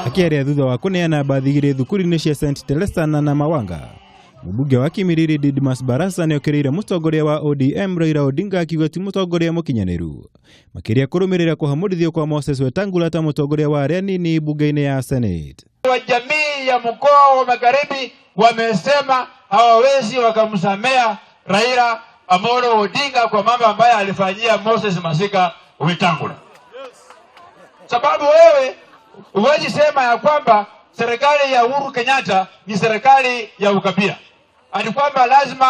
Akĩaria thutha wa kũneana mbathi igĩrĩ thukuru-inĩ cia St Teresa na Namawanga, mũmbunge wa Kimilili Didmus Barasa nĩokĩrĩire mũtongoria wa ODM Raila Odinga akiuga ti mũtongoria mũkinyanĩru, makĩria kũrũmĩrĩra kũhamũrithio kwa Moses Wetangula ta mũtongoria wa arĩa anini bunge-inĩ ya Senate. Wa jamii ya mkoa wa Magharibi wamesema hawawezi wakamsamea Raila Amolo Odinga kwa mambo ambayo alifanyia Moses Masika Wetangula. Sababu wewe huwezi sema ya kwamba serikali ya Uhuru Kenyatta ni serikali ya ukabila, ati kwamba lazima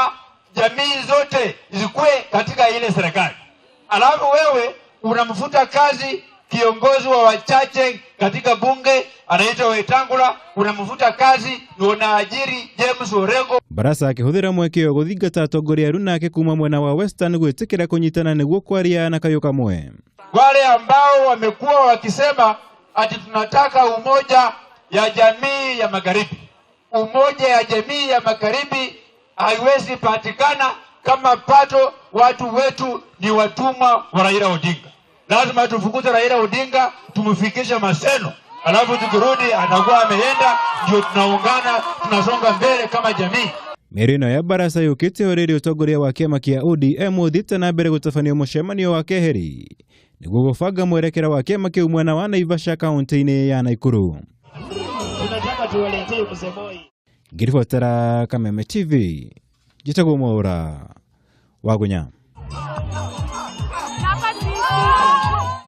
jamii zote zikuwe katika ile serikali, alafu wewe unamfuta kazi kiongozi wa wachache katika bunge anaitwa Wetangula, unamfuta kazi na unaajiri James Orengo. Barasa akĩhũthĩra mweke ũyũ gũthingata atongoria aruna ake kuma mwena wa Western gwĩtĩkĩra kũnyitana nĩguo kwaria na kayũ kamwe. Wale ambao wamekuwa wakisema ati tunataka umoja ya jamii ya magharibi, umoja ya jamii ya magharibi haiwezi patikana kama pato watu wetu ni watumwa wa Raila Odinga. Lazima tufukuze Raila Odinga, tumfikishe Maseno, alafu tukirudi atakuwa ameenda, ndio tunaungana, tunasonga mbele kama jamii. Mĩario ĩno ya Barasa yũkĩte o rĩrĩ ũtongoria wa kĩama kĩa ODM ũthiĩte na mbere gũtabania mũcemanio wa keheri nĩguo gũbanga mwerekera wa kĩama kĩu mwena wa Naivasha kaunti-inĩ ya Nakuru. Tunataka tuwaletee mzee Moi. Ngĩribotera Kameme TV, njĩtagwo Mwaũra wa Gunya.